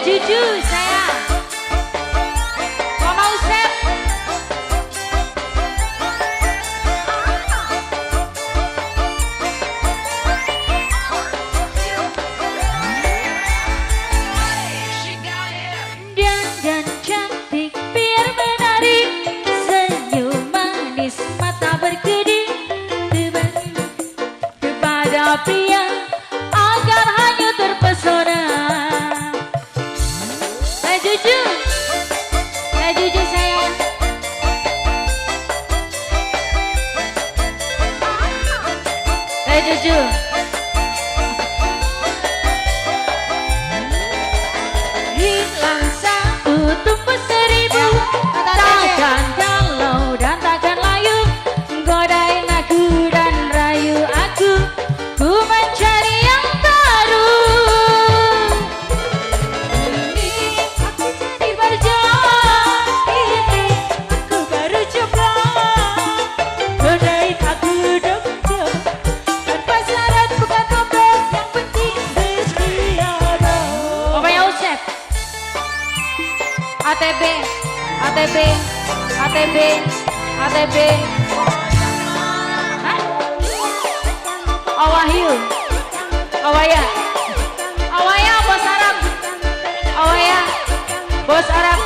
Juju sayang. Mama Usep. Dandan cantik biar menarik, senyum manis mata berkedip kepada pria agar hanyut terpesona. Teh Juju, Teh Juju sayang. Teh Juju. Hilang satu tumbuh seribu, takkan galau dan takkan layu. Godain aku dan rayu aku, ku mencari yang baru. Ini aku jadi berjuang, ini aku baru coba. Godain aku dong, tanpa syarat bukan robek, yang penting setia dong. Pokoknya Usep. ATB, ATB, ATB, ATB. Hah? Oh Wahyu, Awaya, Awaya bos Arab, Awaya bos Arab,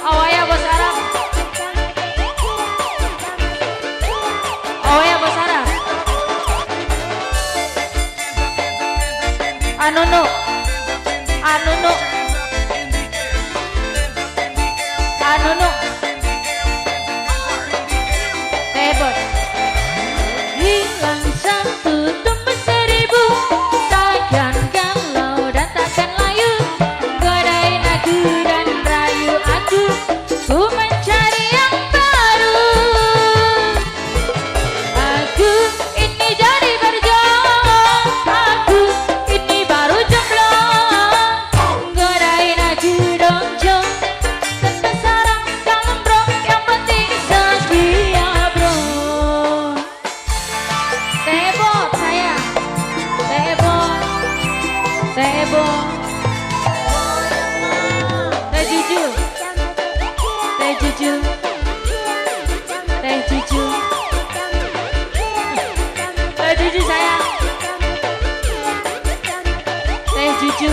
Awaya bos Arab, Awaya bos Arab. Anunu, Anunu, Anunu, Tebot. Hilang satu tumbuh seribu, takkan galau dan takkan layu. Godain aku dan rayu aku, ku mencari yang baru. Aku ini jadi berjuang, aku ini baru jomblo. Godain aku dong jong, tanpa sarang kalem bro, yang penting setia bro. Tebot sayang, tebot, tebot. Teh Juju, Teh Juju, Teh Juju, Teh Juju sayang, Teh Juju.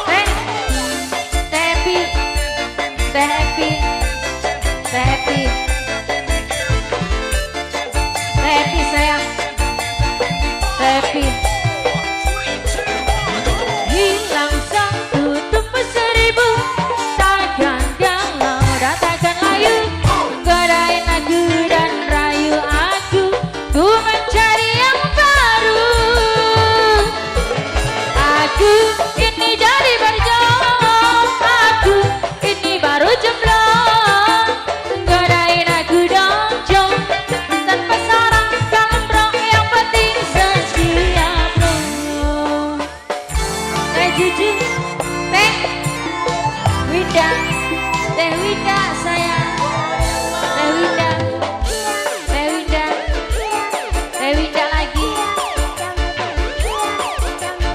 Teh, Teh Epi, Teh Epi, Teh Epi, Teh Epi sayang, Teh Epi. Hilang satu tumbuh seribu, takkan galau dan takkan layu. Godain aku dan rayu aku, ku mencari yang baru. Aku ini jadi berjuang, aku ini baru jomblo. Godain aku dong jong, tanpa sarang kalem bro, yang penting setia bro. Teh Juju, Teh Winda, Teh Winda sayang, Teh Winda, Teh Winda, Teh Winda lagi,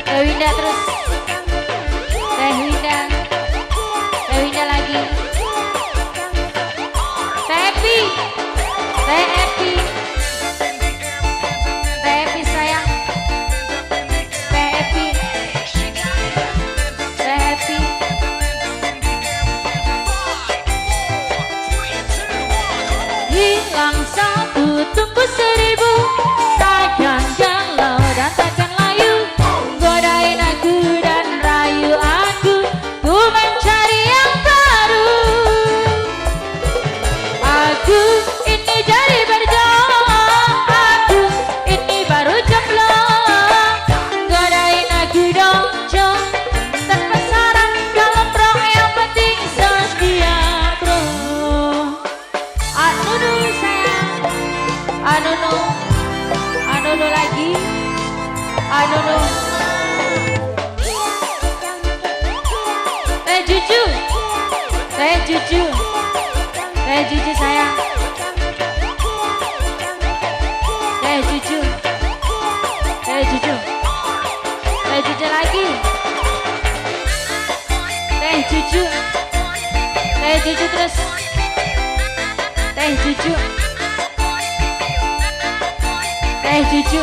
Teh Winda terus, Teh Winda, Teh Winda lagi, Teh Epi, Teh Epi, Teh Epi sayang, Teh Epi, Teh Epi. Hilang satu tumbuh seribu, takkan galau dan takkan layu. Godain aku dan rayu aku, ku mencari yang baru. Aku ini jadi berjuang, aku ini baru jomblo. Godain aku dong jong, tanpa sarang kalem bro, yang penting setia bro. Anunu sayang, Anunu, Anunu lagi, Anunu. Teh Juju, Teh Juju, Teh Juju sayang, Teh Juju, Teh Juju, Teh Teh Cucu lagi. Teh Cucu. Teh Cucu terus. Teh Cucu. Teh Cucu.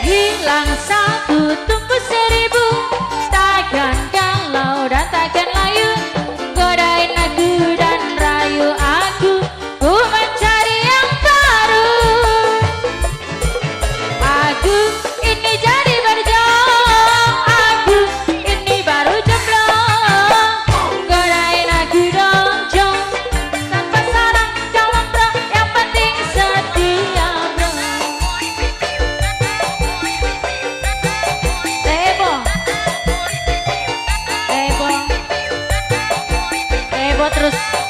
Hilang satu, tumbuh 1000. Takkan galau dan takkan layu. Godain aku dan rayu aku. Ku mencari yang baru. Aku ini jadi berjuang. Aku ini baru jomblo. Godain aku dong jong. Tanpa sarang calon bro. Yang penting setia, bro. Tebo. Tebo. Tebo terus.